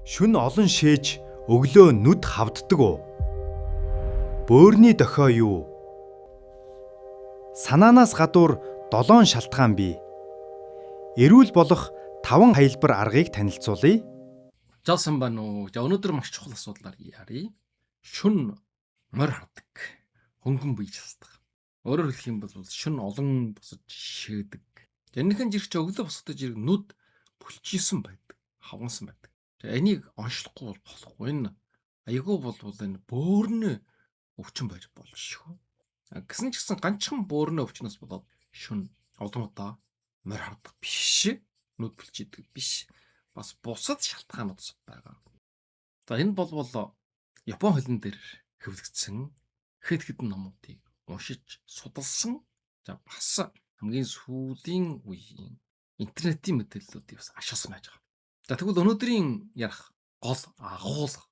Шүн олон шээж өглөө нүд хавддаг уу? Бөөрийн дохио юу? Санаанаас гадуур 7 шалтгаан бий. Эрүүл болох 5 хаялбар аргыг танилцуулъя. Жалсан байна уу? За, өнөөдөр маш чухал асуудлаар ярья. Шүн морь хардаг. Хөнгөн бие шасдаг. Өөрөөр хэлэх юм бол шүн олон босож шээдэг. Энийхэн жирч өглөө босгодог жирэг нүд бүлчийсэн байдаг. Хавгансан байдаг. За, энийг онцлохгүй бол болохгүй. Энэ айгүй болвол энэ бөөрнө өвчин байж болно шүү. Гэсэн ч гэсэн ганцхан бөөрнө өвчнөөс болоод шүн олон удаа морь хардаг биш. Нүд бүлчийдэг биш. Бас бусад шалтгаанууд байгаа. За, энэ болвол Япон хэлэн дээр хэвлэгдсэн хэд хэдэн номуудыг уншиж судалсан. За, бас хамгийн сүүлийн үеийн интернетийн мэдээллүүдийг бас ашигласан байж байгаа. За, тэгвэл өнөөдрийн ярих гол агуулга.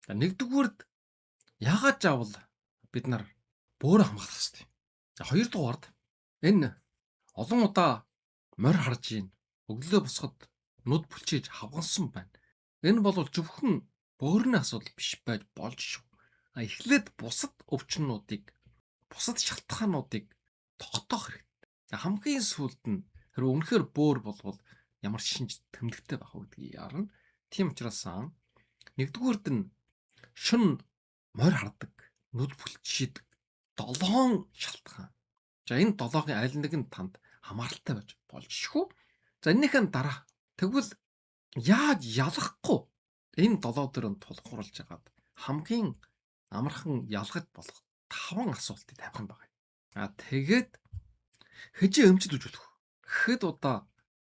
За, нэгдүгüүрд яагаад жаавал бид нар бөөрө хамгаалах ёстой. За, хоёрдугаард энэ олон удаа морь харж ийн, өглөө босоход нүд бүлчээж хавгансан байна. Энэ бол зөвхөн бөөрийн асуудал биш байж болж шүү. А эхлээд бусад өвчнүүдийг, бусад шалтгаануудыг тогтоох хэрэгтэй. Хамгийн сүүлд нь хэрвээ үнэхээр бөөр болвол ямар шинж тэмдэгтэй байх вэ гэдгийг ярна. Тийм учраас нэгдүгüүрд нь шүн морь хардаг, нүд бүлчийдэг 7 шалтгаан. За, энэ 7-ын аль нэг нь танд хамааралтай байж болж шүү. За, энэнийхэн дараа тэгвэл яаж ялахгүй энэ 7 дөрөнд тулгуурлаж хагаад хамгийн амархан ялгаж болох 5 асуултыг тавих юм байна. А тэгээд хэжээ эмчид үзүүлэх. Хэд удаа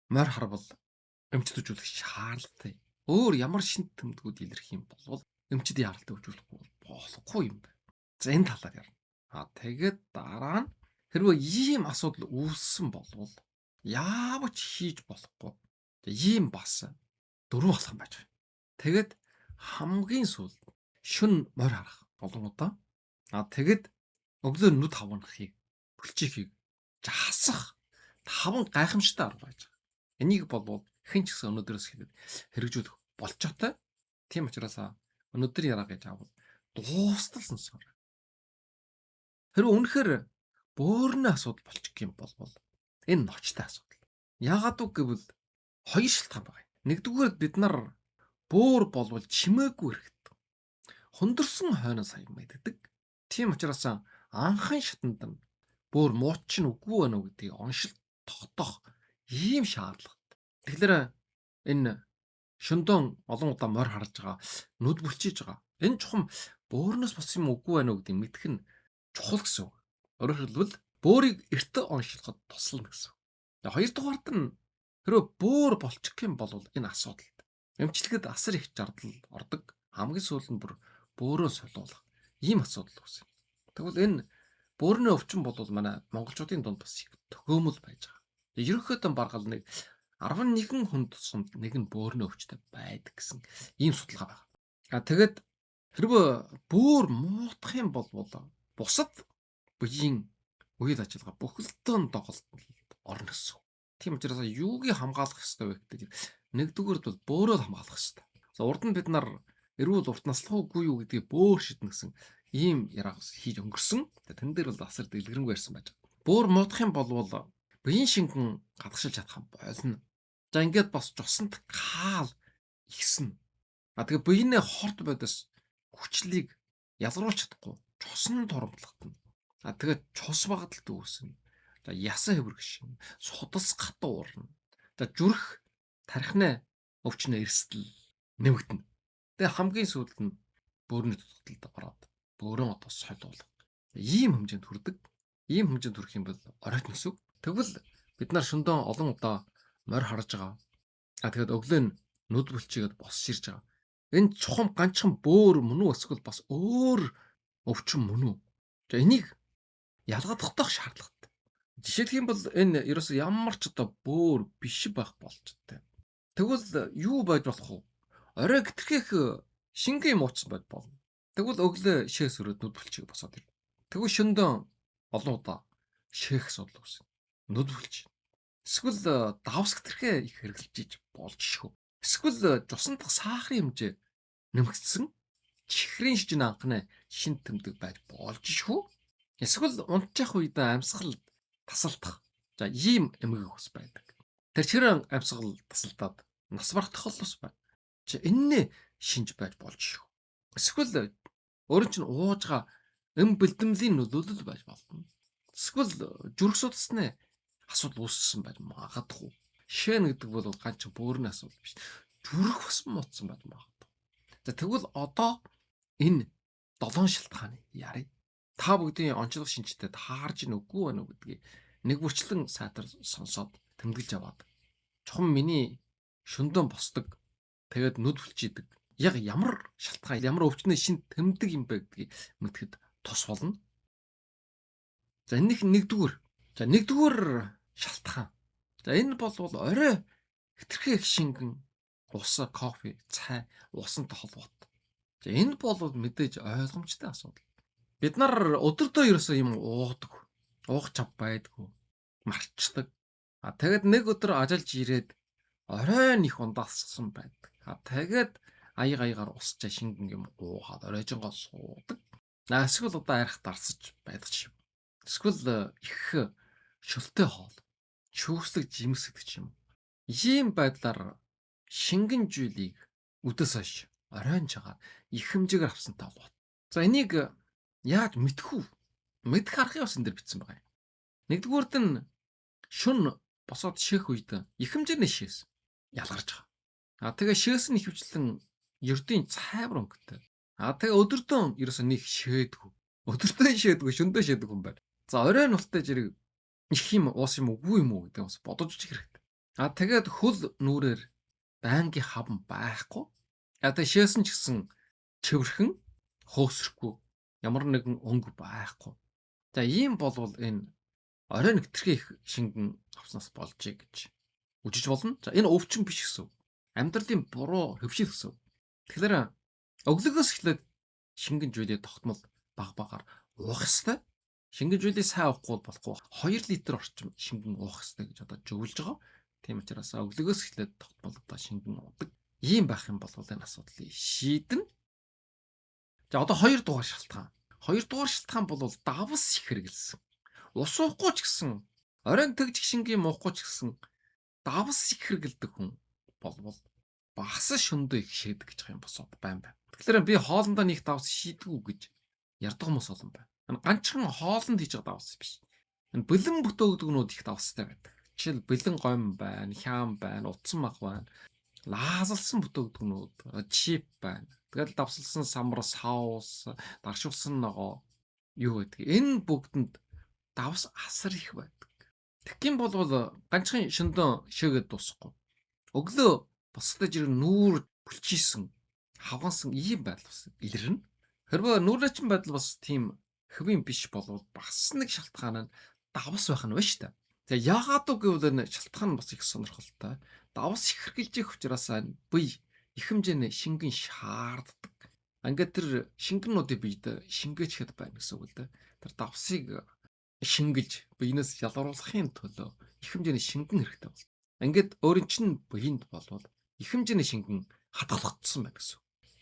морь харвал эмчид үзүүлэх шаардлагатай. Өөр ямар шинэ тэмдгүүд илэрх юм бол эмчдийн яралтай үзүүлэхгүй болохгүй юм байна. За, энэ талаар ярина. А тэгээд дараа нь хэрвээ ийм асуудал үүссэн болвол яавч хийж болохгүй. Ийм бас 4 алхам байж байгаа. Тэгээд хамгийн сүүлд шүн морь харах олон удаа. А тэгэд өглөө нүд хавнахыг, бүлчихийг жаасах 5 гайхамшигтай арга байж байгаа. Энийг болвол хэн ч гэсэн өнөөдрөөс хэлээд хэрэгжүүлэх болчоотой. Тийм учраас өнөөдөр яраа гэж аавал дуустал сонсоор. Хэрвээ үнэхээр бөөрнө асуудал болчих юм болвол энэ ночтой асуудал. Яагаад үг гэвэл хоёр шалтгаан байгаа. Нэгдүгээр, бид нар бөөр болвол чимээгүй хэрэгтэй. Хондорсон хойноо сая мэддэг. Тийм учраас анхан шатанд нь бөөр мууч нь үгүй байна уу гэдгийг оншил тогтоох ийм шаардлагатай. Тэгэхээр энэ шөндөн олон удаа морь харж байгаа, нүд бүлчиж байгаа. Энэ чухам бөөрнөөс болсон юм үгүй байна уу гэдгийг мэдэх нь чухал гэсэн үг. Өөрөөр хэлбэл бөөрийг эрт оншилоход туслана гэсэн үг. Хоёрдугаарт нь хэрвээ бөөр болчих юм бол энэ асуудал. Эмчилгээд асар их зардал ордог. Хамгийн сүүлд нь бүр бөөрөө солиулах ийм асуудал үүснэ. Тэгвэл энэ бөөрийн өвчин бол манай монголчуудын дунд бас их төгөөмөл байж байгаа. Ерөнхийдөө баргал нэг 11 хүн тусамд нэг нь бөөрийн өвчтэй байдаг гэсэн ийм судалгаа байна. А тэгэд хэрвээ бөөр муутах юм бол бусад биеийн үйл ажиллагаа бүхэлдэн доголдолд орно гэсэн. Тийм учраас юугийг хамгаалах ёстой вэ гэдэг нэгдүгüүрд бол бөөрөө хамгаалах ёстой. За, урд нь бид нар эрүүл урт наслах уугүй юу гэдгийг бөөр шиднэ гэсэн ийм яриа хийж өнгөрсөн. Тэн дээр бол асар дэлгэрэнгүй ярьсан байж байгаа. Бөөр муудах юм бол биеийн шингэн гадагшилж чадах болно. За, ингээд бас жусанд кал ихсэн. А тэгээ биенээ хорт бодис хүчлийг ялгаруулж чадахгүй цусан турамтлагдана. А тэгээд цус багадалт үүснэ. За, ясан хэврэгшин, судас гатуурна. За, зүрх тархины өвчнө эрсдэл нэмэгдэнэ. Тэгээ хамгийн сүүлд нь бөөрийн дутагдалд ороод бөөрийн одоо солиулах. Ийм хэмжээнд хүрдэг. Ийм хэмжээнд хүрэх юм бол оройтно гэсэн үг. Тэгвэл бид нар шөндөн олон удаа морь харж байгаа. А тэгэхэд өглөө нь нүд бүлчигээд босч ирж байгаа. Энэ чухам ганцхан бөөр мөн үү эсвэл бас өөр өвчин мөн үү? За, энийг ялгадах шаардлагатай. Жишээлх юм бол энэ ерөөсөө ямар ч одоо бөөр биш байх болчтой. Тэгвэл юу байж болох вэ? Орой гитрхэх шингэн юм ууцсан байж болно. Тэгвэл өглөө шээс өрөөд нүд бүлчиг босоод ирнэ. Тэгвэл шөндөн олон удаа шээх асуудал үүснэ. Нүд бүлч. Эсвэл давс гитрхээ их хэрэглэж иж болж шүү. Эсвэл цусан дах сахарын хэмжээ нэмэгдсэн чихрийн шижин анхны шин тэмдэг байж болж шүү. Эсвэл унтчих үед амьсгал тасалдах. За ийм эмгэг ус байдаг. Тэр чихрийн амьсгал тасалдаад нас барах тохиолдол бас байна. За энэний шинж байж болж шүү. Эсвэл өөрийн чинь уужгаа эм бэлдэмлийн нөлөөлөл байж болно. Эсвэл зүрх судасны асуудал үүссэн байж магадгүй. Шэн гэдэг бол ганц бөөрийн асуудал биш. Зүрх бас муудсан байж магадгүй. За тэгвэл одоо энэ 7 шалтгааны яръя. Та бүгдийн онцлог шинжтэй таарж ийн үгүй байна уу гэдгийг нэг бүрчлэн сайтар сонсоод тэмдэглэж аваад чухам миний шөндөн босдог тэгээд нүд бүлчийдэг яг ямар шалтгаан ямар өвчнөө шин тэмдэг юм бэ гэдгийг мэдхэд тус болно. За энэнийх нэгдүгээр. За нэгдүгээр шалтгаан. За энэ бол орой хэтэрхий их шингэн ус, кофе, цай усантай холбоотой. За энэ бол мэдээж ойлгомжтой асуудал. Бид нар өдөртөө ерөөсөө юм уудаг. Уух чав байдгүй. Марчдаг. А тэгэд нэг өдөр ажиллаж ирээд оройн их ундаалсан байдаг. А тэгээд аяг аягаар усчаа шингэн юм уугаад оройжонгоо суудаг. Эсвэл одоо арх дарсаж байдаг ч юм. Эсвэл их шөлтэй хоол, чүүслэг жимс гэдэг ч юм. Ийм байдлаар шингэн зүйлийг үдээс хойш оройн чагаар их хэмжээгээр авсантай холбоотой. За энийг яаж мэдэх вэ? Мэдэх аргыг бас энэ дээр бичсэн байгаа юм. Нэгдүгüүрт нь шүн босоод шээх үед их хэмжээний шээс ялгарч байгаа. А тэгээ шээс нь ихэвчлэн ердийн цайвар өнгөтэй. А тэгээ өдөртөө ерөөсөө нэг шээдгүү. Өдөртөө шээдгүү, шөндөө шээдэг хүн байна. За оройн ултай зэрэг их юм уус юм үгүй юм уу гэдэг бас бодож хэрэгтэй. А тэгээд хөл нүрээр байнгын хаван байхгүй. А тэгээ шээсэн ч гэсэн чивэрхэн хөөсрөхгүй ямар нэгэн өнгө байхгүй. За ийм болвол энэ оройн хэтэрхий их шингэн авснаас болжээ гэж үжиж болно. За энэ өвчин биш гэсэн. Амьдралын буруу хөвшил гэсэн. Тэгэхээр өглөөгөөс эхлээд шингэн зүйлийг тогтмол баг багаар уух ёстой. Шингэн зүйлийг сайн уухгүй болохгүй 2 литр орчим шингэн уух ёстой гэж одоо зөвлөж байгаа. Тийм учраас өглөөгөөс эхлээд тогтмол одоо шингэн уудаг. Ийм байх юм бол энэ асуудлыг шийднэ. За одоо 2 дугаар шалтгаан. 2 дугаар шалтгаан бол давс их хэрэгэлсэн. Ус уухгүй ч гэсэн оройн тэгж шингэн уухгүй ч гэсэн давс их хэрэгэлдэг хүн болвол бас шөндөө их шийдэг гэж юм босоод байна. Тэгэхээр би хоолндоо нэг давс шийдэггүй гэж ярьдаг хүмүүс олон байна. Энэ ганцхан хоолнд хийж байгаа давс биш. Энэ бэлэн бүтээгдэхүүнүүд их давстай байдаг. Жишээл бэлэн гомь байна, хяам байна, утсан мах байна. Лаазалсан бүтээгдэхүүнүүд, чип байна. Тэгэл давсалсан самар, соус, даршуулсан ногоо юу гэдэг. Энэ бүгдэнд давс асар их байдаг. Тэгэх юм бол ганцхан шөндөө шээгээд дуусахгүй. Өглөө бусдад зэрэг нүүр бүлчийсэн, хавгансан ийм байдал бас илэрнэ. Хэрвээ нүүрнэчин байдал бас тийм хэвийн биш болвол бас нэг шалтгаан нь давс байх нь байна шүү дээ. За яагаад үг гэвэл энэ шалтгаан нь бас их сонирхолтой. Давс их хэрглэж их учраас бие их хэмжээний шингэн шаарддаг. Ингээд тэр шингэнүүдийг биед шингээчхэд байна гэсэн үг л дээ. Тэр давсыг шингэлж биенээс ялгаруулахын төлөө их хэмжээний шингэн хэрэгтэй бол. Ингээд өөрийн чинь биеинд болвол их хэмжээний шингэн хадгалагдсан байна гэсэн.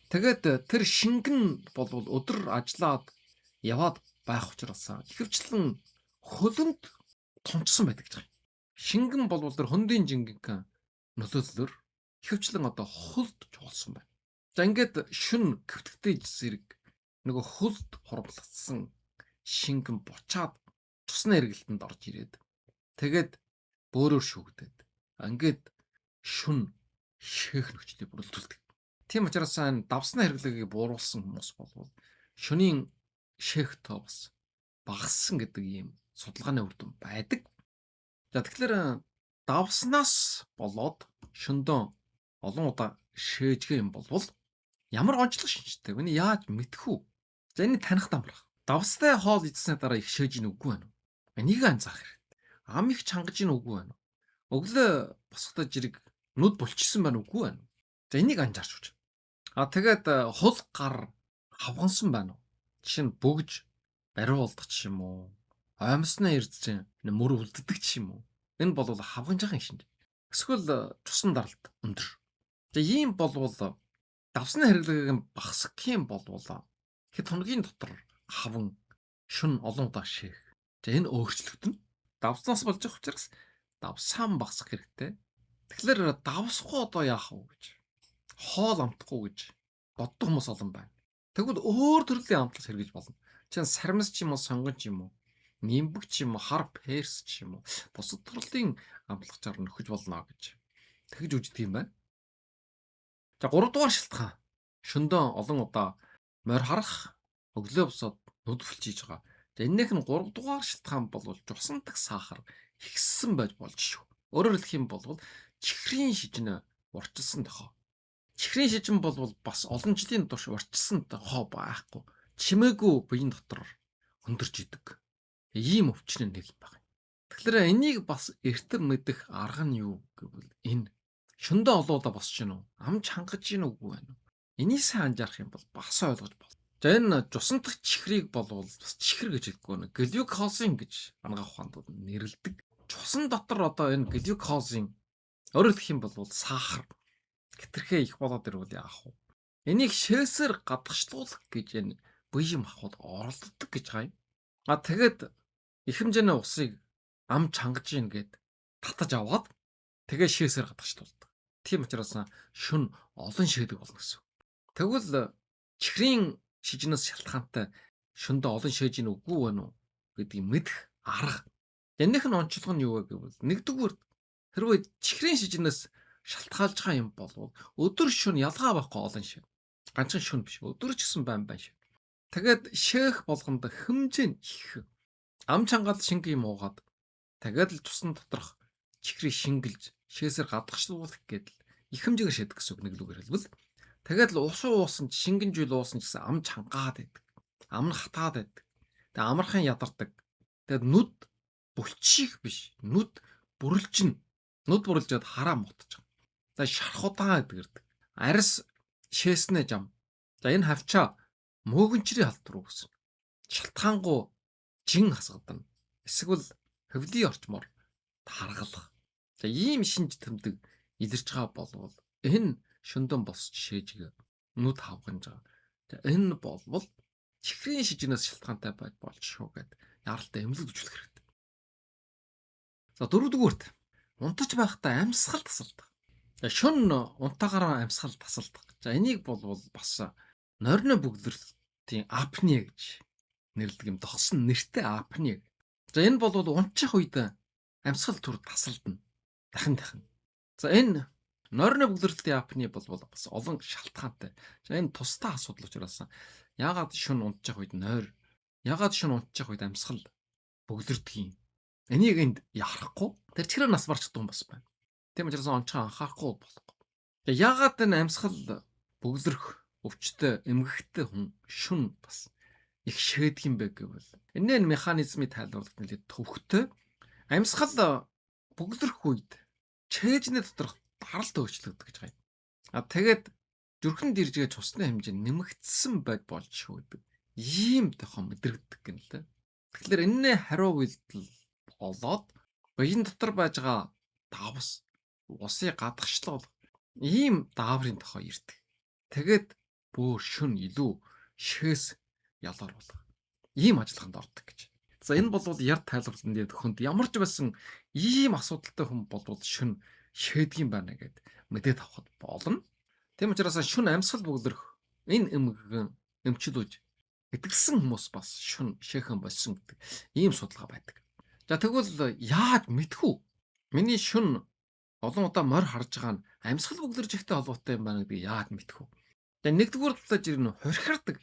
Тэгээд тэр шингэн болвол өдөр ажиллаад яваад байх учраас ихэвчлэн хөлөнд тунцсан байдаг гэж байгаа. Шингэн болвол тэр хөндийн жингэн нөлөөллөөр ихэвчлэн одоо хөлд чуулсан байна. За ингээд шүн гөвтгтэй зэрэг нөгөө хөлд хурамлагдсан шингэн буцаад цусны эргэлтэнд орж ирээд тэгээд бөөрөөр шүүгдээд ингээд шүн шээх нөхцөлийг бүрэлдүүлдэг. Тийм учраас энэ давсны хэрэглэгийг бууруулсан хүмүүс болвол шөнийн шээх тоо бас багассан гэдэг ийм судалгааны үр дүн байдаг. За тэгэхээр давснаас болоод шөндөө олон удаа шээжгээ юм болвол ямар онцлог шинжтэй вэ? Яаж мэдэх үү? За энийг таних дамрах. Давстай хоол идсэний дараа их шээж ийн үгүй байна уу? Энийг анзаарах хэрэгтэй. Ам их чангаж ийн үгүй байна уу? Өглөө босохдоо жирэг нүд булчилсан байна үгүй байна уу? За энийг анзаарч үз. А тэгээд хул гар хавгансан байна уу? Жишээ нь бөгж бариу болдог ч юм уу? Оймсны эрдэж мөр үлддэг ч юм уу? Энэ бол хавганжихын шинж. Эсвэл цусан даралт өндөр. За ийм болвол давсны хэрэглээг нь багасгах юм болвол хэд хоногийн дотор хаван шүн олон удаа шээх. За энэ өөрчлөгдөнө. Давснаас болж байгаа учраас давсаан багасгах хэрэгтэй. Тэгэхээр давсахгүй одоо яах вэ гэж, хоол амтахгүй гэж боддог хүмүүс олон байна. Тэгвэл өөр төрлийн амтлал хэрэгж болно. Чинь сармис ч юм уу, сонгон ч юм уу, нимбэг ч юм уу, хар перс ч юм уу, бусад төрлийн амтлагчаар нөхөж болно гэж тэгж үждэг юм байна. За 3 дугаар шалтгаан. Шөндөө олон удаа морь харах, өглөө босоод нүд бүлчиж байгаа. За энэнийх нь 3 дугаар шалтгаан бол жусантаг сахар ихссэн байж болж шүү. Өөрөөр хэлэх юм бол чихрийн шижинэ урчилсан тохоо. Чихрийн шижин бол бас олон жилийн турш урчилсан тохоо байхгүй. Чимээгүй биеийн дотор өндөрч идэг. Ийм өвчин нэг юм байна. Тэгэхээр энийг бас эртэр мэдэх арга нь юу гэвэл энэ шөндөө олон удаа босч гин үү? Амж хангаж гин үгүй байна уу? Энийг сайн анзаарах юм бол бас ойлгож болно. За энэ жусантах чихрийг болвол бас чихэр гэж хэлдэггүй нэ. Глюкозын гэж анагаах ухаанд нэрлэдэг. Цусан дотор одоо энэ глюкозын, өөрөөр хэлэх юм бол сахар хэтэрхий их болоод ирвэл яах вэ? Энийг шээсээр гадагшлуулах гэж энэ буян махбод оролддог гэж байгаа юм. А тэгээд их хэмжээний усыг ам чангаж ийн гэд татаж аваад тэгээ шээсээр гадагшлуулдаг. Тийм учраас шүн олон шээдэг болно гэсэн. Тэгвэл чихрийн шижинээс шалтгаантай шөндөө олон шээж ийн үгүй байна уу гэдгийг мэдэх арга. Энийх нь онцлог нь юу вэ гэвэл нэгдүгээр хэрвээ чихрийн шижинээс шалтгаалж байгаа юм болвол өдөр шөнө ялгаа байхгүй олон шээ. Ганцхан шөнө биш, өдөр ч гэсэн байн байн шээ. Тэгээд шээх болгонд хэмжээ нь их. Ам чангаал шинг юм уугаад тэгээд л цусан доторх чихрийг шингэлж шээсээр гадагшлуулах гэдэл их хэмжээгээр шээдэг гэсэн үг нэг лүгээр хэлбэл. Тэгээд л ус уусан шингэн жил уусан ч гэсэн ам чангаад байдаг. Ам нь хатаад байдаг. Тэгээд амархан ядардаг. Тэгээд нүд бүлчих биш. Нүд бүрлжин. Нүд бүрлжээд хараа мутчих. За шархудаан гэдэг ирдэг. Арьс шээснэ жам. За энэ хавчаа мөөгөнчрийн халдвар үүснэ. Шалтгаангүй жин хасгадана. Эсвэл хөвлийн орчмоор таргалах. За ийм шинж тэмдэг илэрч байгаа болвол энэ шөндөн босч шээжгээ нүд хавганж байгаа. За энэ болвол чихрийн шижинээс шалтгаантай байж болж шүү гэд яаралтай эмнэлэг үзүүлэх хэрэгтэй. За дөрөвдүгüүрт унтаж байхдаа амьсгал тасалдаг. За шөнө унтаагаараа амьсгал тасалдаг. За энийг болвол бас норины бөглөртийн апне гэж нэрлэдэг юм. Догсон нэртэй апне. За энэ бол унтчих үед амьсгал төр тасалдана. Дахин дахин. За энэ норины бөглөртийн апне бол бас олон шалтгаантай. За энэ тусдаа асуудал учраас яагаад шөнө унтчих үед нойр, яагаад шөнө унтчих үед амьсгал бөглөрдөг юм. Энийг энд ярахгүй. Тэр чихрээр нас барчдаг юм бас байна. Тийм учраас онцгой анхаарахгүй болохгүй. Яагаад энэ амьсгал бөглөрөх өвчтөй эмгэгтэй хүн шүн бас их шээдэг юм бэ гэвэл энэ нь механизмыг тайлбарлах нэлээд төвхтэй. Амьсгал бөглөрөх үед чэйжний доторх даралт өөрчлөгддөг гэж байгаа юм. А тэгээд зүрхэнд ирж байгаа цусны хэмжээ нэмэгдсэн байд болж шүүдэг. Ийм тохиом мэдрэгддэг гэнэ л дээ. Тэгэхээр энэний хариу үйлдэл болоод буян дотор байж байгаа давс усыг гадагшлуул ийм дааврын тохоо ирдэг. Тэгээд бөөр шүн илүү шээс ялаар болох. Ийм ажиллагаанд ордог гэж. За энэ бол яр тайлбарлан дээр хүнд ямар ч байсан ийм асуудалтай хүн болвол шүн шээдэг юм байна гэд мэдээд авахд болно. Тийм учраас шүн амьсгал бөглөрөх энэ эмгэгэн эмчилүүлж итгэсэн хүмүүс бас шүн шээхэн болсон гэдэг ийм судалгаа байдаг. За тэгвэл яаж мэдэх үү? Миний шүн олон удаа морь харж байгаа нь амьсгал бөглөрж ихтэй холбоотой юм байна гэдгийг яаж мэдэх вэ? За нэгдүгээр талаар жиргэн хорхирдаг.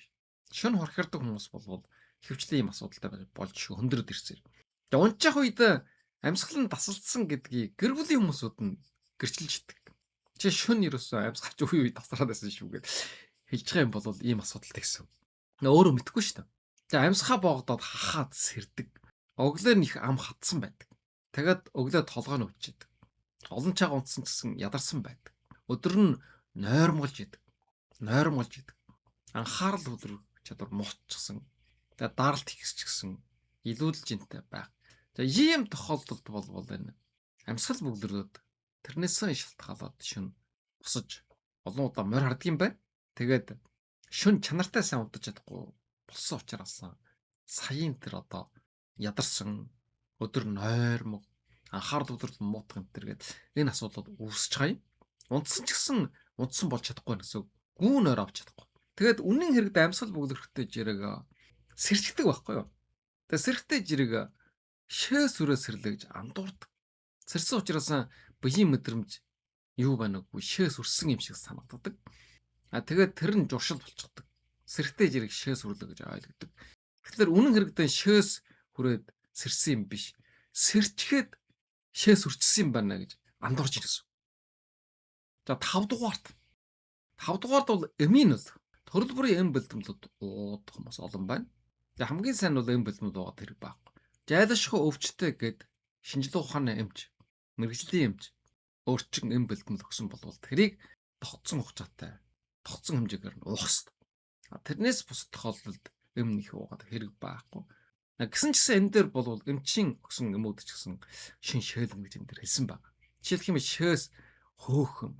Шүн хорхирдаг хүмүүс болвол хөвчлэн ийм асуудалтай болж шүү хөндрөд ирсээр. За унчих үед амьсгал нь тасалдсан гэдгийг гэр бүлийн хүмүүсүүд нь гэрчилж идэг. Чи шүн ерөөсөө амьсгалч үе үе тасраад байсан шүү гэд хэлж байгаа юм бол ийм асуудалтай гэсэн. Өөрөө мэдэхгүй шүү дээ. За амьсгаа боогдоод хахаад сэрдэг. Өглөө нь их ам хатсан байдаг. Тэгээд өглөө толгой нь өвчдөг. Олон чаг унтсан ч гэсэн ядарсан байдаг. Өдөр нь нойрмолж идэг. Нойрмолж идэг. Анхаарал хөдлөх чадвар муутчихсан. Тэгээд даралт ихсчихсэн. Илүүдэл жинтэй байх. За ийм тохиолдолд болвол энэ амьсгал бөглөрөөд тэрнээсээ шалтгаалаад шүн босож Олон удаа морь харддаг юм байна. Тэгээд шүн чанартай сайн унтаж чадахгүй болсон учраас саяын тэр одоо ядарсан өдөр нойрмог анхаарал төвлөрөл муутах энэ төр гээд энэ асуудлууд үүсэж байгаа юм. Унтсан ч гэсэн унтсан болж чадахгүй гэсэн үг. Гүүн нойр авч чадахгүй. Тэгээд үнэн хэрэгт амьсгал бөглөрөхтэй жирэг сэрчдэг байхгүй юу? Тэгээд сэрхтэй жирэг шээ сүрээ сэрлээ гэж андуурдаг. Сэрсэн учраас биеийн мэдрэмж юу байна үгүй шээ сүрсэн юм шиг санагддаг. А тэгээд тэр нь журшил болчихдог. Сэрхтэй жирэг шээ сүрлээ гэж ойлгодог. Тэгэхээр үнэн хэрэгтээ шээс хүрээд сэрсэн юм биш. Сэрчгээд шээ сүрчсэн юм байна гэж андуурч ирсэн. За 5 дугаарт. 5 дугаарт бол эмийн бол төрөл бүрийн эм бэлтгэлүүд уудах хүмүүс олон байна. За хамгийн сайн бол эм бэлтгэлүүд уугаад хэрэг байхгүй. Жайлашгүй өвчтэй гэд шинжилгээ ухааны эмч, мэргэжлийн эмч өөрчин эм бэлтгэл өгсөн болвол тэрийг тогтсон хугацаатай, тогтсон хэмжээгээр нь уух хэрэгтэй. Тэрнээс бус тохиолдолд эм нэх уугаад хэрэг байхгүй. Гэсэн ч гэсэн энэ дээр бол эмчийн өгсөн эмүүд ч гэсэн шин шээлэн гэж энэ дээр хэлсэн байна. Жишээлх юм шээс хөөхөм,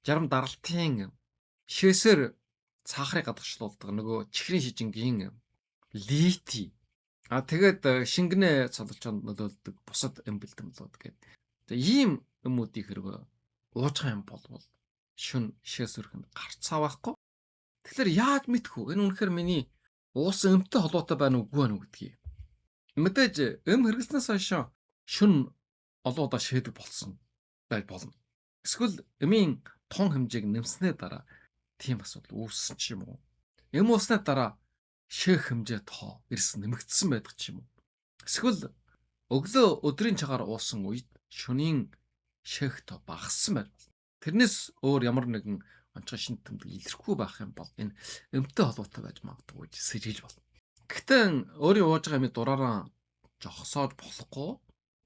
жарам даралтын эм, шээсээр цаахрыг гадагшлуулдаг нөгөө чихрийн шижингийн эм, лити. А тэгээд шингэнэ цололчонд нөлөөлдөг бусад эм бэлтгэлүүд гэдэг. За ийм өмүүдийг хэрвээ уужгаа юм болвол шүн шээс өрхөнд гарцаа байхгүй. Тэгэхээр яаж мэдэх вэ? Энэ үнэхээр миний уусан өмтэй холбоотой байна уугүй байна уу гэдгийг. Мэдээж эм хэрэглэснээс хойш шүн олон удаа шээдэг болсон байж болно. Эсвэл эмийн тун хэмжээг нэмснээ дараа тийм асуудал үүссэн ч юм уу. Эм ууснаа дараа шээх хэмжээ тоо эрс нэмэгдсэн байдаг ч юм уу. Эсвэл өглөө өдрийн чагаар уусан үед шөнийн шээх тоо багассан байж болно. Тэрнээс өөр ямар нэгэн онцгой шинэ тэмдэг илэрхгүй байх юм бол энэ эмтэй холбоотой байж магадгүй гэж сэжиглэж болно. Гэхдээ өөрийн ууж байгаа юмыг дураараа жогсоож болохгүй,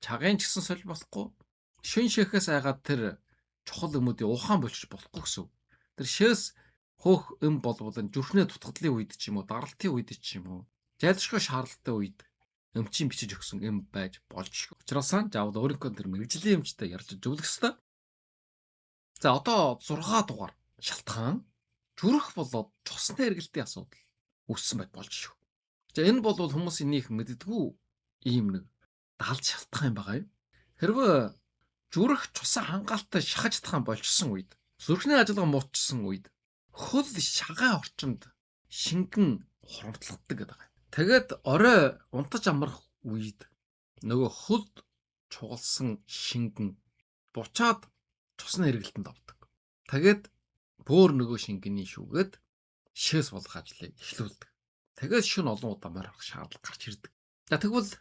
чагын ч гэсэн сольж болохгүй, шүн шэхээс айгаад тэр чухал өмүүдийн ухаан болчих болохгүй гэсэн үг. Тэр шээс хөөх эм болвол энэ зүрхний дутгадлын үед ч юм уу, даралтын үед ч юм уу, жайлшгүй шаардлагатай үед эмчийн бичиж өгсөн эм байж болж. Учираас заавал өөрийнхөө тэр мэргэжлийн эмчтэй ярилцаж зөвлөх ёстой. За одоо 6 дугаар шалтгаан зүрх болоод цусны эргэлтийн асуудал үүссэн байт болж шүү. За энэ бол хүмүүс энийг мэддэггүй ийм нэг далд шалтгаан юм байгаа юм. Хэрвээ зүрх цусаа хангаалтай шахаж чадхан болчихсон үед, зүрхний ажиллагаа муучсан үед хөл шагаан орчинд шингэн хурамтлагддаг гэдэг юм. Тэгээд орой унтаж амрах үед нөгөө хөлд чугалсан шингэн буцаад цусны эргэлтэнд ордог. Тэгээд бөөр нөгөө шингэний шүүгээд шээс болох ажлыг эхлүүлдэг. Тэгээд шөнө олон удаа морь харах шаардлага гарч ирдэг. За тэгвэл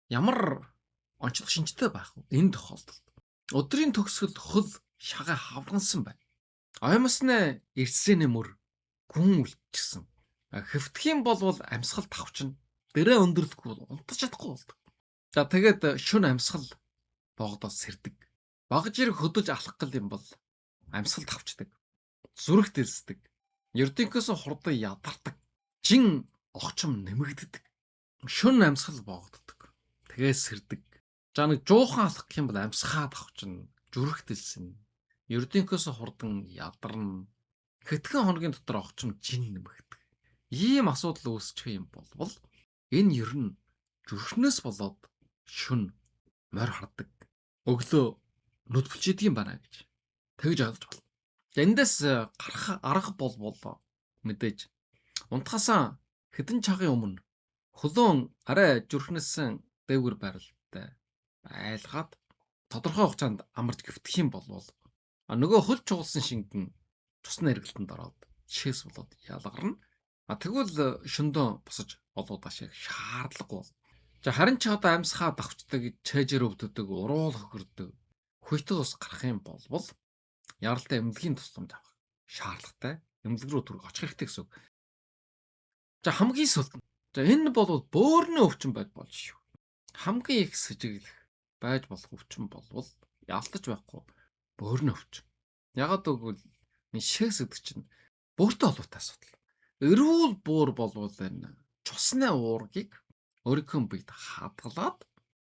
ямар онцлог шинжтэй байх вэ? Энэ тохиолдолд өдрийн төгсгөл хөл шагаа хаврансан байна. Оймосны эрсрэний мөр гүн үлдчихсэн. Хэвтэх юм бол амьсгал тавчна. Дэрээ өндөрлөхгүй бол унтаж чадахгүй болдог. За тэгээд шөнө амьсгал богдоо сэрдэг. Баг зэрэг хөдөлж алхах гал юм бол амьсгал тавчдаг. Зүрх дэлсдэг. Ердөнхөөс хурдан ядардаг. Жин огчом нэмэгддэг. Шөнө амьсгал богддог. Тэгээд сэрдэг. За нэг жуухан алхах юм бол амьсгаа тавчна. Зүрх дэлснэ. Ердөнхөөс хурдан ядарна. Хэдхэн хоногийн дотор огчом жин нэмэгддэг. Ийм асуудал үүсчих юм болвол энэ ер нь зүрхнээс болоод шүн морь хардаг. Өглөө нүд бүлчийдэг юм байна гэж тэгж ойлгож байна. Эндээс гарах арга болвол мэдээж унтахаасаа хэдэн чагын өмнө хөлөөн арай зүрхнээс дээгүүр байралтай байлгаад тодорхой хугацаанд амарч гөвтөх юм болвол нөгөө хөл чугалсан шингэн цусны эргэлтэнд ороод шээс болоод ялгарна. А тэгвэл шөндөө босож олоудаа шиг шаардлагагүй бол. За харин ч одоо амьсгаа давчдаг, чэжэр өвддөг, уруул хөхөрдөг, хүйтэн ус гарах юм болвол яралтай эмнэлгийн тусламж авах шаардлагатай. Эмнэлэг рүү түрэг очих хэрэгтэй гэсэн үг. За хамгийн сүүлд нь. За энэ бол бөөрийн өвчин байж болж шүү. Хамгийн их сэжиглэх байж болох өвчин болвол ялтаж байхгүй бөөрийн өвчин. Ягаад гэвэл энэ шээс гэдэг чинь бөөртэй холбоотой асуудал. Эрүүл буур болвол энэ цусны уургийг өөрийнхөө биед хадгалаад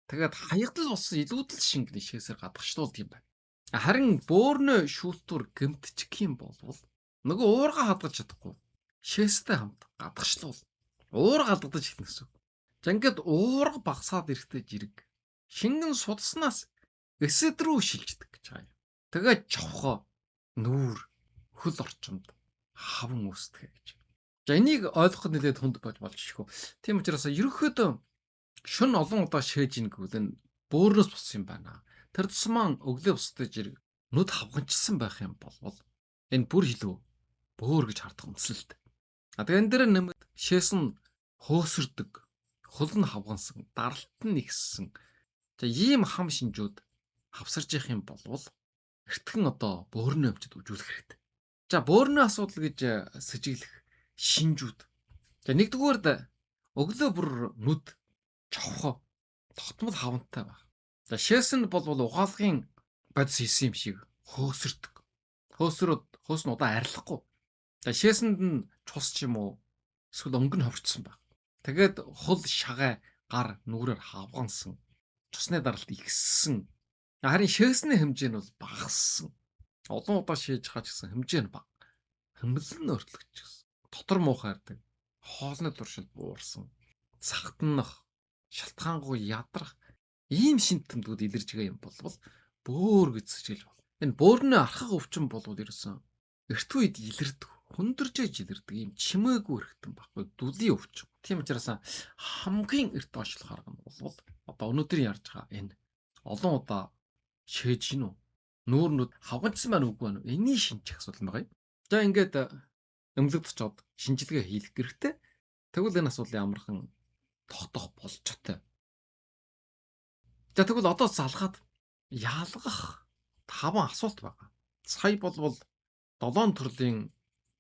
тэгээд хаягдал болсон илүүдэл шингэний шээсээр гадагшлуулдаг юм байна. Харин бөөрнөө шүүлтүр гэмтчих юм болвол нөгөө уурга хадгалж чадахгүй. Шээстэй хамт гадагшлуул. Уурга алдагдаж эхэлнэ гэсэн. За ингээд уурга багасаад ирэхдээ жирэг шингэн судснаас эсэд рүү шилждэг гэж байгаа юм. Тэгээд човхоо нүүр хөл орчимд хаван үүсдэг гэж. За энийг ойлгоход нэлээд хүнд болж болж шихгүй. Тийм учраас ерөнхийдөө шүн олон удаа шээж ийн гэвэл энэ бөөрнөөс болсон юм байна. Тэр тусмаа өглөө бусдад жирэг нүд хавганчсан байх юм болвол энэ бүр илүү бөөр гэж хардах үндэслэлт. А тэгээ энэ дээр нэмээд шээс нь хөөсөрдөг, хөл нь хавгансан, даралт нь ихссэн. За ийм хам шинжүүд хавсарж явах юм болвол эртхэн одоо бөөрнөө өмчөд үжүүлэх хэрэгтэй. За бөөрнөө асуудал гэж сэжиглэх шинжүүд. За нэгдүгээрд өглөө бүр нүд човхоо тогтмол хавантай байх. За шээс нь болвол угаалгын бодис хийсэн юм шиг хөөсөрдөг. Хөөсрөөд хөөс нь удаан арилахгүй. За шээсэнд нь чус ч юм уу эсвэл өнгө нь ховрцсон байх. Тэгээд хул шагай гар нүрээр хавгансан. Цусны даралт ихссэн. Харин шээсний хэмжээ нь бол багассан. Олон удаа шээж байгаа ч гэсэн хэмжээ нь бага. Хэмнэл нь өөрчлөгдчихсэн. Дотор муухайрдаг. Хоолны туршилт буурсан. Сахтнах, шалтгаангүй ядрах ийм шинт тэмдгүүд илэрж байгаа юм болвол бөөр гэж сэжиглэж байна. Энэ бөөрний архаг өвчин болвол ерөөсөн эрт үед илэрдэг, хүндэрж илэрдэг ийм чимээгүй эргэтэн байхгүй дүлийн өвчин. Тийм учраас хамгийн эрт онцлох арга нь болвол одоо өнөөдөр ярьж байгаа энэ олон удаа шээж гин үү? Нүүрнүүд хавганчсан байна үгүй байна уу? Эний шинжих асуудал байгаа юм. За ингээд эмнэлэгт очоод шинжилгээ хийх хэрэгтэй. Тэгвэл энэ асуудлыг амархан тогтоох болжтой. За тэгвэл одоо залгаад ялгах 5 асуулт байгаа. Сая болвол 7 төрлийн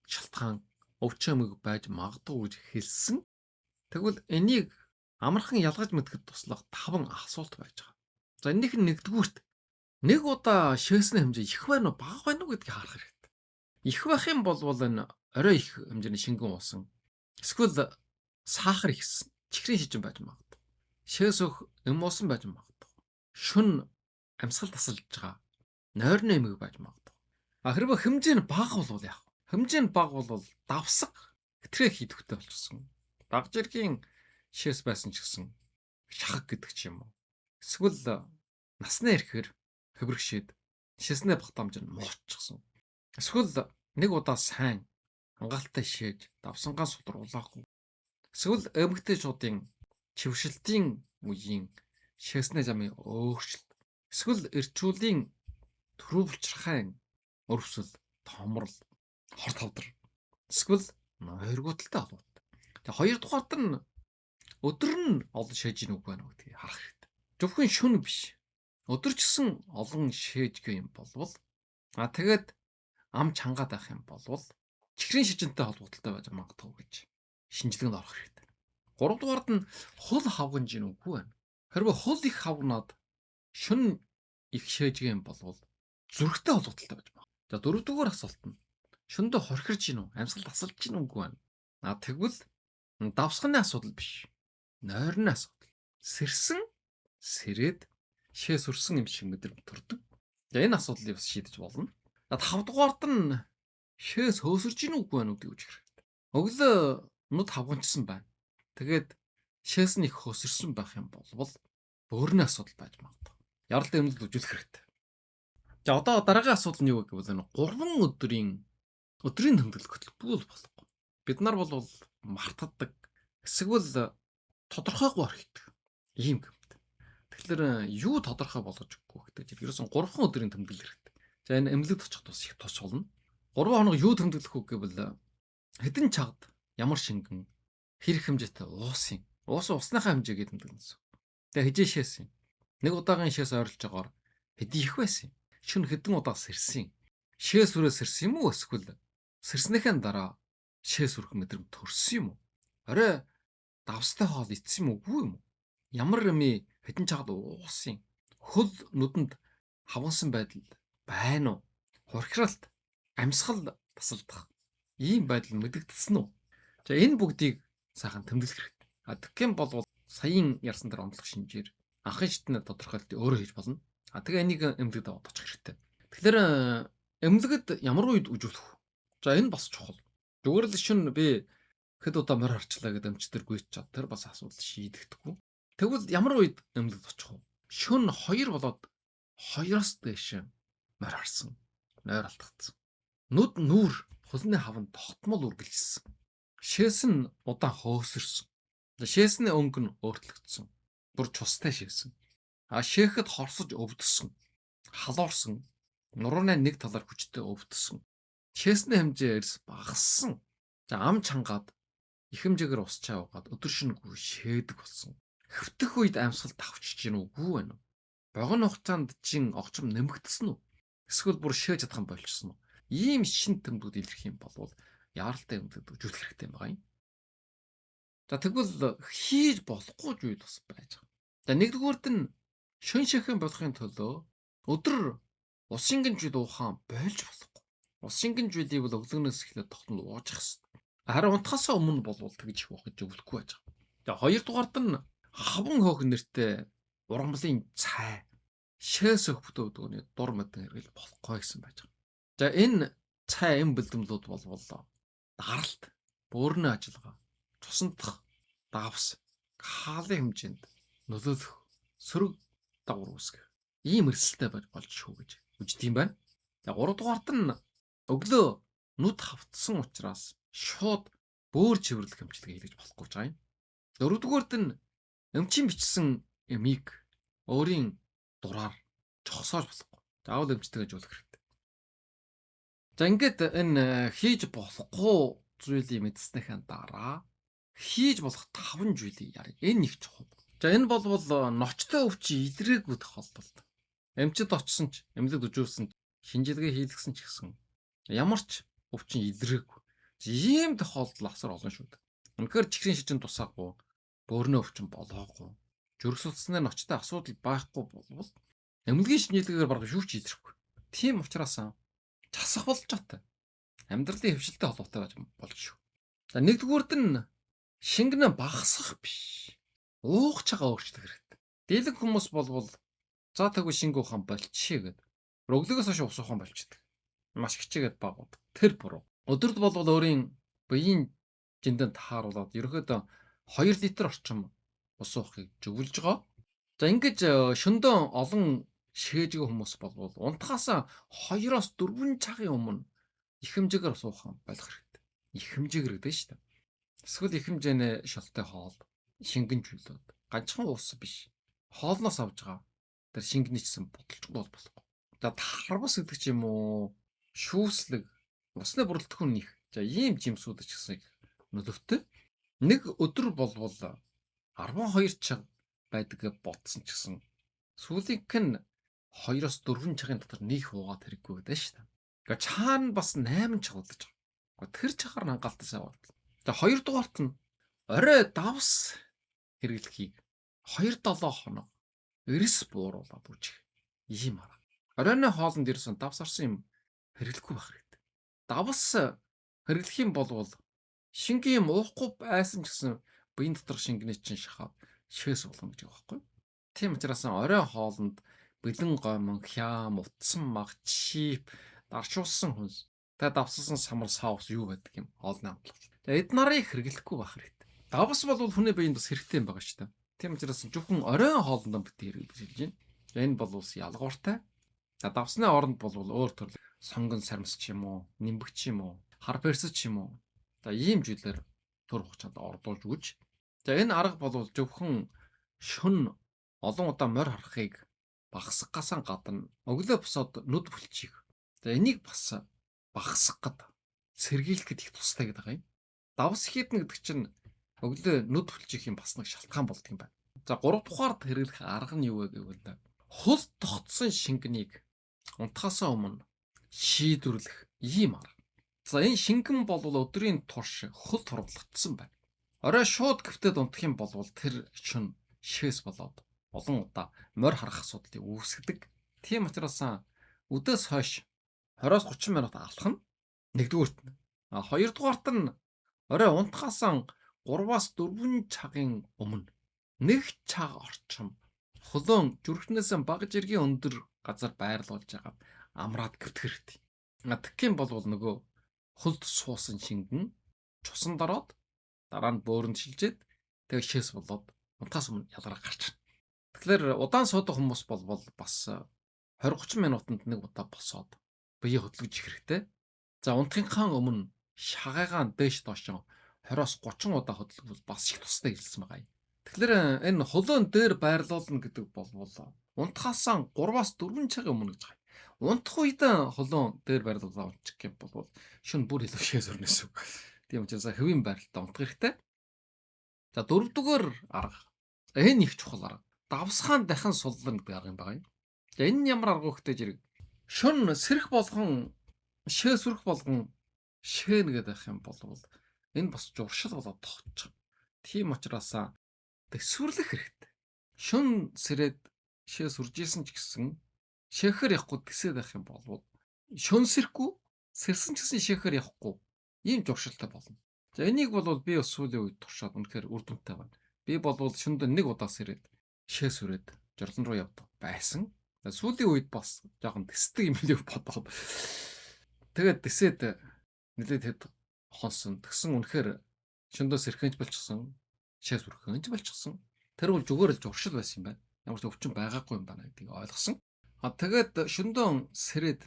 шалтгаан өвчин эмэг байж магадгүй гэж хэлсэн. Тэгвэл энийг амархан ялгаж мэдэхэд туслах 5 асуулт байж байгаа. За энэнийх нь нэгдүгüүрт нэг удаа шээсний хэмжээ их байна уу, бага байна уу гэдгийг харах хэрэгтэй. Их байх юм бол энэ орой их хэмжээний шингэн уусан. Эсвэл сахар ихсэн, чихрийн шижин байж магадгүй. Шээс өөх эм уусан байж магадгүй. Шүн амьсгал тасалж байгаа нойрны эмэг байж магадгүй. А хэрвээ хэмжээ нь бага болвол яах вэ? Хэмжээ нь бага болвол давсаг хэтрээ хийдэгтэй болчихсон. Баг жиргийн шээс байсан ч гэсэн шахаг гэдэг ч юм уу. Эсвэл насны ирэхээр хэврэгшээд шээснээ багтаамж нь муурчихсан. Эсвэл нэг удаа сайн хангалттай шээж давсангаа содруулаагүй. Эсвэл эмэгтэйчүүдийн чившилтийн үеийн шээсний замын өөрчлөлт. Эсвэл эрчүүлийн төрөвлчрхайн өрөвсөл, томрол, хор тавдар. Эсвэл нойргуудалтай холбоотой. Тэгээ хоёрдугаарт нь өдөр нь олон шээж ийн үг байна уу гэдгийг харах хэрэгтэй. Зөвхөн шөнө биш. Өдөр ч гэсэн олон шээжгүй юм болвол а тэгээд ам чангаад байх юм болвол чихрийн шижинтэй холбоотой байж магадгүй гэж шинжилгээнд орох хэрэгтэй. Гуравдугаарт нь хул хавганж ийн үгүй байна. Хэрвээ хул их хавгнаад шөнө их шээжгүй юм болвол зүрхтэй холбоотой байж магадгүй. За дөрөвдүгээр асуулт нь шөндөө хорхирж гин үү? Амьсгал тасалж гин үгүй байна. А тэгвэл давсганы асуудал биш. Нойрны асуудал. Сэрсэн сэрээд шээ сүрсэн юм шиг мэдрэмж төрдөг. За энэ асуудлыг бас шийдэж болно. За тавдугаарт нь шээс хөөсөрж гин үгүй байна уу гэж хэрэгтэй. Өглөө нүд хавганчсан байна. Тэгээд шээс нь их хөөсөрсөн байх юм болвол бөөрийн асуудал байж магадгүй. Яралт эмнэлд үзүүлэх хэрэгтэй. За одоо дараагийн асуудал нь юу гэвэл энэ 3 өдрийн тэмдэглэл хөтөлбөр болохгүй. Бид нар бол мартаддаг. Эсвэл тодорхойгүй орхидог. Ийм гэмт. Тэгэхээр юу тодорхой болгож өгөхгүй гэдэг чинь ерөөсөн 3 өдрийн тэмдэглэл хэрэгтэй. За энэ эмнэлэгт очих тус их тус болно. 3 хоног юу тэмдэглэх вэ гэвэл хэдэн чагд ямар шингэн хэрэг хэмжээтэй уусын. Уусан усныхаа хэмжээгээ тэмдэглэнэ гэсэн. Тэгээ хижээ шээсэн. Нэг удаагийн шээс ойрлож байгаагаар хэдий их байсан юм. Шөнө хэдэн удаа сэрсэн. Шээс сүрээ сэрсэн юм уу эсвэл сэрснийхэн дараа шээс сүрэх мэдрэмж төрсөн юм уу? Орой давстай хоол идсэн юм уу юм уу? Ямар юмыг хэдэн чагд уусан. Хөл нүдэнд хавгансан байдал байна уу? Хурхиралт, амьсгал тасалдах ийм байдал мэдэгдсэн үү? За энэ бүгдийг сайхан тэмдэглэх хэрэгтэй. А тэгэх юм бол саяын ярьсан дээр онцлог шинжээр анхын шатны тодорхойлолтыг өөрөө хийж болно. А тэгээ энийг эмнэлэгт аваад очих хэрэгтэй. Тэгэхээр эмнэлгэд ямар үед үжүүлэх вэ? За энэ бас чухал. Зүгээр л шин би хэд удаа морь харчлаа гэдэг эмчтэр гүйч чад тэр бас асуудал шийдэгдэхгүй. Тэгвэл ямар үед эмнэлэгт очих вэ? Шөнө 2 болоод 2-оос дээш морь харсан. Нойр алдагдсан. Нүд нүүр хөлний хавнд тогтмол үргэлжилсэн. Шээс нь удаан хөөсөрсөн. Шээсний өнгө нь өөрчлөгдсөн. Бүр чустай шээсэн. А шээхэд хорсож өвдсөн. Халуурсан. Нурууны нэг талаар хүчтэй өвдсөн. Шээсний хэмжээ эрс багассан. За ам чангаад их хэмжээгээр ус чай уугаад өдөр шөнөгүй шээдэг болсон. Хэвтэх үед амьсгал давчж гин үгүй байна уу? Богино хугацаанд чин огцом нэмэгдсэн үү? Эсвэл бүр шээж чадах юм болчихсон уу? Ийм шин тэмдгүүд илэрх юм бол яаралтай эмнэлэгт үзүүлэх хэрэгтэй байгаа юм. За тэгвэл хийж болохгүй зүйл бас байж байгаа. За нэгдүгüүрт нь шөн шэхэн болохын төлөө өдөр ус шингэн зүйл уухаан болж болохгүй. Ус шингэн зүйлийг бол өглөөнөөс эхлээд тогтмол ууж явах хэрэгтэй. Харин унтахаас өмнө болвол тэгж их уухаж зөвлөхгүй байж байгаа. За хоёрдугаарт нь хаван хөөх нэртэй ургамлын цай шээс өгөх бүтээгдэхүүний дур мэдэн хэрэгэл болохгүй гэсэн байж байгаа. За энэ цай эм бэлдэмлүүд болвол даралт, бөөрнөө ажиллагаа, цусандах, давс, хаалын хэмжээнд нөлөөлөх сөрөг дагавар үүсгэх ийм эрсдэлтэй байж болж шүү гэж үждэг юм байна. За гуравдугаарт нь өглөө нүд хавтсан учраас шууд бөөр чивэрлэх эмчилгээ хийлгэж болохгүй байгаа юм. Дөрөвдүгээрт нь эмчийн бичсэн эмийг өөрийн дураар жогсоож болохгүй. Заавал эмчтэйгээ ажиллах хэрэгтэй. За ингээд энэ хийж болохгүй зүйлийг мэдснийхэн дараа хийж болох таван зүйлийг яръя. Энэ их чухал. За энэ болвол ночтой өвчин илрээгүй тохиолдолд эмчид очсон ч, эмнэлэгт үзүүлсэн, шинжилгээ хийлгэсэн ч гэсэн ямар ч өвчин илрээгүй. Ийм тохиолдол асар олон шүү дээ. Үнэхээр чихрийн шижин тусаагүй, бөөрнөө өвчин болоогүй, зүрх судасны ночтой асуудал байхгүй болвол эмнэлгийн шинжилгээгээр бараг юу ч илрэхгүй. Тийм учраас часах болжоотой. Амьдралын хэвшилтэй холбоотой байж болж шүү. За нэгдүгüүрт нь шингэнэ багасгах биш. Уух чагаа өөрчлөх хэрэгтэй. Дийлэнх хүмүүс болвол за тэгвэл шингэн ухаан болчихъя гэд. Өглөөгөөс хойш ус ухаан болчихдог. Маш хичээгээд багууд. Тэр буруу. Өдөрт болвол өөрийн биеийн жиндэнд тааруулаад ерөнхийдөө 2 литр орчим ус уухыг зөвлөж байгаа. За ингэж шөндөө олон шээжгүй хүмүүс болвол унтахаас 2-оос 4 цагийн өмнө их хэмжээгээр ус ухаан болох хэрэгтэй. Их хэмжээгээр гэдэг нь шүү дээ. Эсвэл их хэмжээний шолтой хоол, шингэн чөлөөд, ганцхан ус биш. Хоолноос авж байгаа тэр шингэний чсэн бодолчгүй бол болохгүй. За тарвас гэдэг ч юм уу, шүүслэг, усны бүрэлдэхүүн их. За ийм жимсүүд ч гэсэн их нөлөөтэй. Нэг өдөр болвол 12 цаг байдаг гэж бодсон ч гэсэн сүүлийнх нь 2-оос 4 цагийн дотор нэг уугаад хэрэггүй гэдэг шүү дээ. Гэхдээ чаана бас 8 цаг удаж байгаа. Тэр чагаар нь хангалттай сайн уудаг. За хоёрдугаарт нь орой давс хэрэглэхийг 2-7 хоног эрс бууруулад үжих ийм арга. Оройн хоолнд ирсэн давс орсон юм хэрэглэхгүй байх хэрэгтэй. Давс хэрэглэх юм бол шингэн юм уухгүй байсан ч гэсэн биеийн доторх шингэний чинь шахаад шээс болгоно гэж байгаа байхгүй. Тийм учраас орой хоолнд бэлэн гомон, хям, утсан мах, чип, даршуулсан хүнс, тэгээ давссан самар соус юу байдаг юм хоолны амтлага. Тэгээ эд нарыг хэрэглэхгүй байх хэрэгтэй. Давс бол хүний биеинд бас хэрэгтэй юм байгаа шүү дээ. Тийм учраас зөвхөн оройн хоолндоо битгий хэрэглэж хэлж байна. Энэ бол ус ялгууртай. За давсны оронд бол өөр төрөл сонгон сармс ч юм уу, нимбэг ч юм уу, хар перс ч юм уу. За ийм зүйлээр төр хугацаанд ордуулж өгч. За энэ арга бол зөвхөн шөн олон удаа морь харахыг багасгахаас гадна өглөө босоод нүд бүлчих. За энийг бас багасгах сэргийлэхэд их тустай гэдэг юм. Давс хийднэ гэдэг чинь өглөө нүд бүлчих юм бас нэг шалтгаан болдго юм байна. За 3 дугаард хэрэглэх арга нь юу вэ гэвэл хөл тогтсон шингэнийг унтахаасаа өмнө шийдвэрлэх ийм арга. За энэ шингэн бол өдрийн турш хөл турвалгдсан байна. Орой шууд гөвтөд унтах юм бол тэр шөн шээс болоод олон удаа морь харах асуудлыг үүсгэдэг. Тийм учраас өдөөс хойш 20-оос 30 минут алхах нь нэгдүгüүрт нь. А хоёрдугаарт нь орой унтахаасаа 3-аас 4 цагийн өмнө нэг цаг орчим хөлөөн зүрхнээс бага жиргийн өндөр газар байрлуулж байгаа Амраад гөвтөх хэрэгтэй. Тэгэх юм бол нөгөө хөлд суусан шингэн цусанд ороод дараа нь бөөрөнд шилжээд тэгээ шээс болоод унтахаас өмнө ялгараа гарч ирнэ. Тэгэхээр удаан суудаг хүмүүс болвол бас 20-30 минутанд нэг удаа босоод бие хөдөлгөж их хэрэгтэй. За унтахынхаа өмнө шагайгаан дээш доошоо 20-оос 30 удаа хөдөлгөвөл бас их тустай хэлсэн байгаа юм. Тэгэхээр энэ хөлөөн дээр байрлуулна гэдэг болвол унтахаасаа 3-аас 4 цагийн өмнө гэж байгаа. Унтах үед хөлөөн дээр байрлуулаа унтчих юм бол шөнө бүр илүү шээс өрнө гэсэн үг. Тийм учраас хэвийн байралтаа унтах хэрэгтэй. За дөрөвдүгээр арга. Энэ их чухал арга. Давсгаан дахин суллана гэдэг арга юм байна. За энэ нь ямар арга вэ гэдэг зэрэг. Шөнө сэрэх болгон шээ сүрэх болгон шээн гэдэг байх юм бол энэ бас журшил болоод тогтчих. Тийм учраас төсвөрлөх хэрэгтэй. Шөнө сэрээд шээ сүрж исэн ч гэсэн шээхээр явахгүй тэсээд байх юм бол шөнө сэрэхгүй сэрсэн ч гэсэн шээхээр явахгүй ийм журшилтай болно. За энийг бол би бас сүүлийн үед туршаад үнэхээр үр дүнтэй байна. Би бол шөндөө нэг удаа сэрээд шээ сүрээд жорлон руу явдаг байсан. Сүүлийн үед бас жоохон тэсдэг юм билүү бодоод. Тэгээд тэсээд нэлээд хэд хонсон. Тэгсэн үнэхээр шөндөө сэрхэнж болчихсон. Шээ сүрхэнж болчихсон. Тэр бол зүгээр л журшил байсан юм байна. Ямар ч өвчин байгаагүй юм байна гэдгийг ойлгосон. А тэгээд шөндөө сэрээд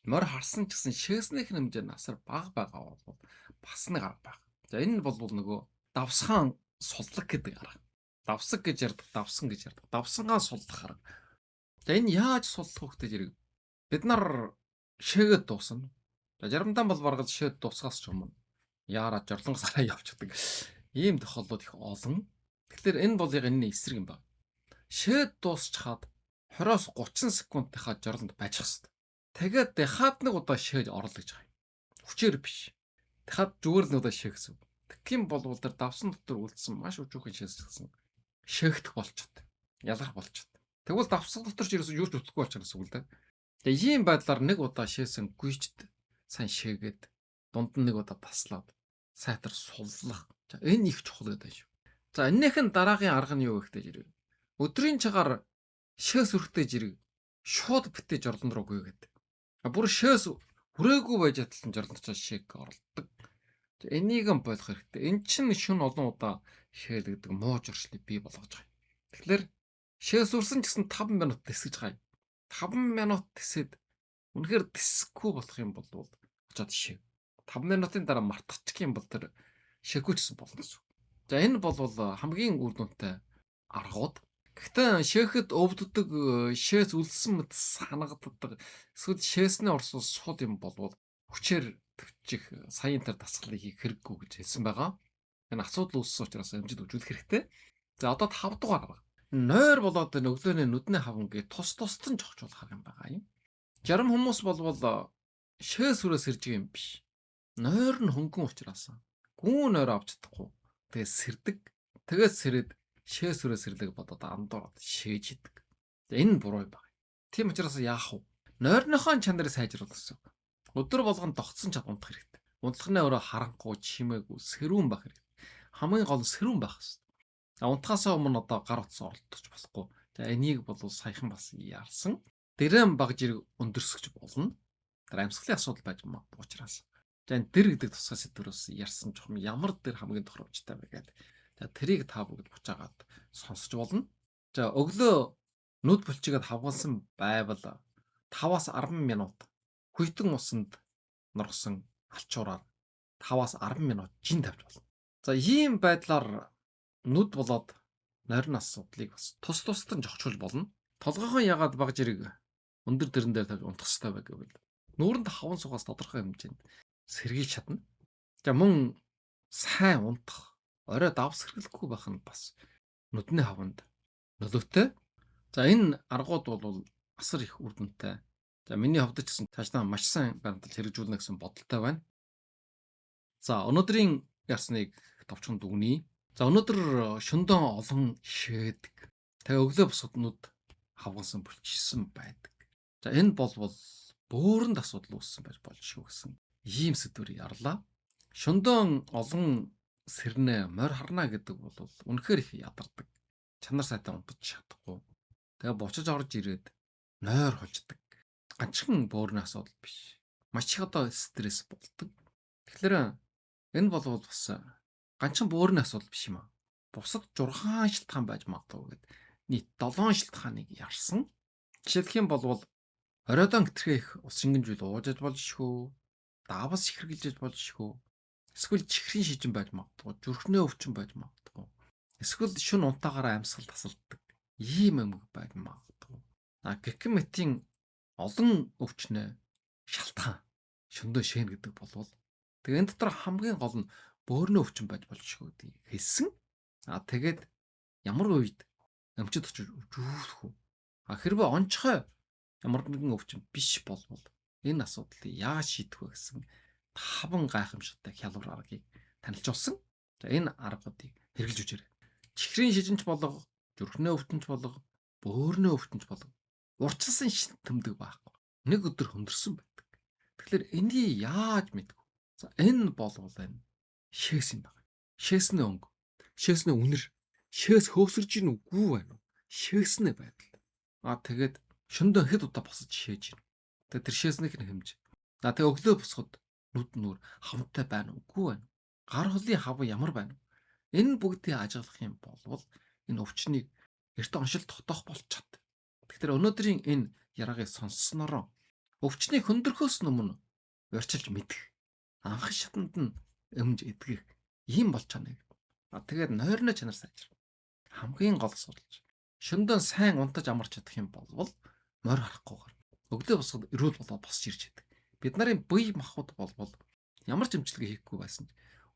морь харсан ч гэсэн шээснийх хэмжээ нь асар бага байгаа бол бас нэг арга байна. За энэ нь бол нөгөө давсгаан суллаг гэдэг арга. Давсаг гэж ярьдаг, давсан гэж ярьдаг. Давсангаан суллах арга. За энэ яаж суллах вэ гэдэг зэрэг бид нар шээгээд дуусна. За жарамдан бол бараг л шээд дуусгаас ч өмнө яараа жорлон сараа явчихдаг. Ийм тохиолдлууд их олон. Тэгэхээр энэ бол яг энэний эсрэг юм байна. Шээд дуусчхаад 20-оос 30 секундынхаа жорлонд байж хэвээр. Тэгээд дахиад нэг удаа шээж орлоо гэж байгаа юм. Хүчээр биш. Дахиад зүгээр л нэг удаа шээ гэсэн. Тэгэх юм бол тэр давсан дотор үлдсэн маш өчүүхэн шээс гэсэн. Шээгдэх болчиход. Ялгарх болчиход. Тэгвэл давсан дотор ч ерөөсөө юу ч үтгэхгүй болчихно гэсэн үг л дээ. Тэгээ ийм байдлаар нэг удаа шээсэн гүйчд сайн шээгээд дунд нь нэг удаа таслаад сайтар суллах. За энэ их чухал гэдэг шүү. За энэнийх нь дараагийн арга нь юу вэ гэдэг зэрэг. Өдрийн чагаар шээс өрхтэй зэрэг шууд битээ жорлон руу гүйгээд. Бүр шээс хүрээгүй байж адилхан жорлонд ч шээг оролдог. Энийг нь болох хэрэгтэй. Эн чинь шүн олон удаа шээлгдэг муу журшлыг бий болгож байгаа юм. Тэгэхээр шээс үрсэн ч гэсэн 5 минут тэсгэж байгаа юм. 5 минут тэсээд үнэхээр тэсэхгүй болох юм бол очоод шээ. 5 минутын дараа мартчихчих юм бол тэр шээгүй ч гэсэн болно гэсэн. За энэ бол хамгийн үр дүнтэй аргууд. Гэхдээ шээхэд өвддөг, шээс үлдсэн мэт санагддаг. Эсвэл шээсний орсон сул юм болвол хүчээр төвчих саяын тэр дасгалыг хийх хэрэггүй гэж хэлсэн байгаа. Энэ асуудал үүссэн учраас амжилт өгжүүлэх хэрэгтэй. За одоо 5 дугаар арга. Нойр болоод энэ өглөөний нүдний хавангийг тус тусдан жохчуулах арга юм байгаа юм. Жарам хүмүүс болвол шээс сүрээс сэрж байгаа юм биш. Нойр нь хөнгөн учраас гүн нойр авч чадахгүй. Тэгээ сэрдэг. Тэгээд сэрээд шээс сүрээс сэрлэг бодоод андуураад шээж идэг. Энэ нь буруу юм байна. Тийм учраас яах вэ? Нойрныхоо чанарыг сайжруулах гэсэн үг. Өдөр болгон тогтсон чад унтах хэрэгтэй. Унтлахны өрөө харанхуй, чимээгүй, сэрүүн байх хэрэгтэй. Хамгийн гол нь сэрүүн байх хэрэгтэй. Унтахаасаа өмнө одоо гар утас оролдож болохгүй. За энийг бол саяхан бас ярьсан. Дэрэн баг зэрэг өндөрсгөж болно. Тэр амьсгалын асуудал байж магадгүй учраас. За энэ дэр гэдэг тусгай сэдвэрээс ярьсан жоохон ямар дэр хамгийн тохиромжтой вэ гэдэг. За тэрийг та бүгд буцаагаад сонсож болно. За өглөө нүд булчигээд хавгалсан байвал 5-аас 10 минут хүйтэн усанд нургасан алчуураар 5-аас 10 минут жин тавьж болно. За ийм байдлаар нүд болоод нойрны асуудлыг бас тус тусдан жохчулж болно. Толгойхон ягаад баг зэрэг өндөр дэрэн дээр тавьж унтах хэрэгтэй вэ гэвэл нүүрэнд хаван суугаас тодорхой хэмжээнд сэргийлж чадна. За мөн сайн унтах, орой давсрэхгүй байх нь бас нүдний хаванд нөлөөтэй. За энэ аргууд бол асар их үр дүнтэй. За миний хувьд ч гэсэн цаашдаа маш сайн баримталж хэрэгжүүлнэ гэсэн бодолтой байна. За өнөөдрийн ярьсныг товчхон дүгнэе. За өнөөдөр шөндөө олон шээдэг. Тэгээ өглөө босоход нүд хавгансан бүлчсэн байдаг. За энэ болвол бөөрөнд асуудал үүссэн байж болж шүү гэсэн ийм сэдвэр ярлаа. Шөндөө олон сэрнэ морь харна гэдэг бол үнэхээр их ядардаг. Чанар сайтай унтаж чадахгүй. Тэгээ бочиж орж ирээд нойр холждаг. ганцхан бөөрийн асуудал биш. Маш их одоо стресс болдог. Тэгэхээр энэ бол бас ганцхан бөөрийн асуудал биш юм аа. Бусад 6 шалтгаан байж магадгүй гэд нийт 7 шалтгааныг ярьсан. Жишээлх юм бол оройдон гэтэрхээ их ус шингэн зүйл уужаж болж шхөө, давас ихэргэлжиж болж шхөө. Эсвэл чихрийн шижин байж магадгүй, зүрхний өвчин байж магадгүй. Эсвэл шүн унтаагаараа амьсгал тасалддаг. Ийм юм байж магадгүй. А гэх мэтийн олон өвчнөө шалтгаан шөндөө шээн гэдэг болвол тэгээ энэ дотор хамгийн гол нь бөөрийн өвчин байж болж шхөө гэдгийг хэлсэн. А тэгээд ямар үед эмчид очиж өвжүүлэх үү? А хэрвээ онцгой ямар нэгэн өвчин биш болвол энэ асуудлыг яаж шийдэх вэ гэсэн 5 гайхамшигтай хялбар аргыг танилцуулсан. За энэ аргуудыг хэрэглэж үзээрэй. Чихрийн шижинч болго, зүрхний өвчнч болго, бөөрийн өвчнч болго урчилсан шин тэмдэг байхгүй. Нэг өдөр хөндрсөн байдаг. Тэгэхээр энийг яаж мэдэх вэ? За энэ болвол энэ шээс юм байна. Шээсний өнгө, шээсний үнэр, шээс хөөсөрж ийн үгүй байна уу? Шээсний байдал. А тэгээд шөндөө хэд удаа босож шээж ийн. Тэгээд тэр шээснийх нь хэмж. За тэгээд өглөө босоход нүд нүр хавнтай байна үгүй байна. Гар холын хав ямар байна? Энэ бүгдийг ажиглах юм болвол энэ өвчнийг эрт оншил тогтоох болчиход. Тэгэхээр өнөөдрийн энэ яраагийг сонсснороо өвчнийг хөндрөхөөс өмнө урьдчилж мэдэх, анхан шатанд нь өмж эдгэх ийм болж чана. А тэгээд нойрны чанар сайжрах. Хамгийн гол асуудал. Шөндөө сайн унтаж амарч чадах юм болвол морь харахгүйгээр өглөө босоход эрүүл болоод босч ирж байдаг. Бид нарын бие махбод болвол ямар ч эмчилгээ хийхгүй байсан ч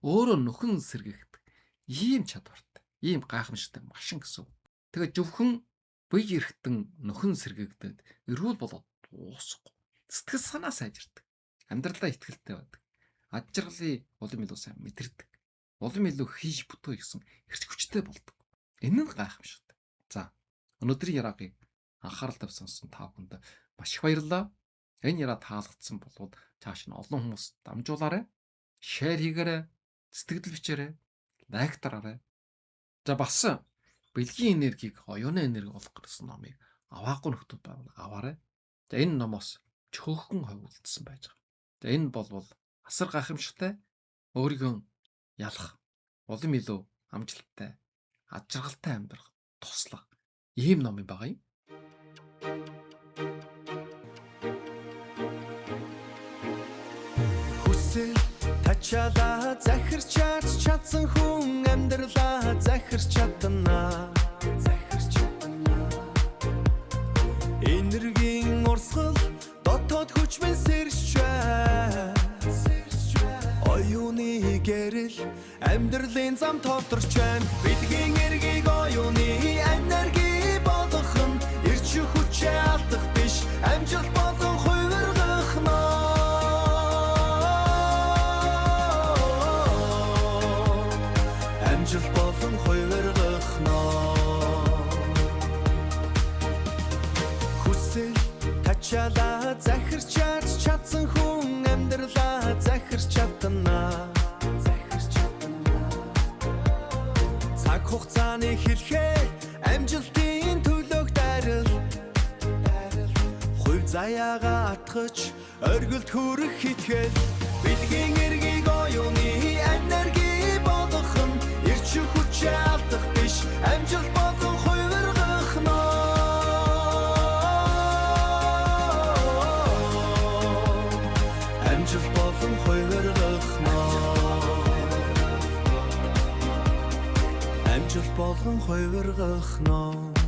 өөрөө нөхөн сэргээгдэх ийм чадвартай, ийм гайхамшигтай машин гэсэн. Тэгээд зөвхөн бие эрхтэн нөхөн сэргээгдээд эрүүл болоод дуусахгүй. Сэтгэл санаа сайжирдаг. Амьдралдаа итгэлтэй байдаг. Ад жаргалыг улам илүү сайн мэдэрдэг. Улам илүү хийж бүтөө гэсэн эрч хүчтэй болдог. Энэ нь гайхамшигтай. За, өнөөдрийн яраагийг анхаарал тавьсан сонссон та бүхэнд маш их баярлалаа. Энэ яраа таалагдсан болвол цааш нь олон хүмүүст дамжуулаарай. Шеэр хийгээрэй, сэтгэл бичээрэй, лайк дараарай. За бас бэлгийн энергийг оюуны энерги болох гэсэн номыг аваагүй нөхдүүд байвал аваарай. За энэ номоос чөөхөн ховлдсон байж байгаа. За энэ болвол асар гайхамшигтай өөрийгөө ялах, улам илүү амжилттай, ад жаргалтай амьдрах туслах ийм ном юм байгаа юм. Хүсэл тачаалаа захирч чадсан хүн амьдралаа захирч чадна. Захирч чадна. Энергийн урсгал дотоод хүчмэн сэрч бай. Оюуны гэрэл амьдралын зам тодорч байна. Бэлгийн эргийг оюуны энерги болгох нь эрч хүчээ алдах биш, амжилт болон хувиргах нөө. Амжилт болон хувиргах нөө. Хүсэл тачаалаа захирч чадсан хүн амьдралаа захирч чадна. Захирч чадна. Цаг хугацааны хэлхээ амжилтын төлөөх дайрал. Хувь заяагаа атгаж оргилд хүрэх итгэл. Бэлгийн эргийг оюуны энерги болгох нь эрч хүчээ алдах биш, амжилт болон хувиргах нөө. Амжилт болон хувиргах нөө. Амжилт болон хувиргах нөө.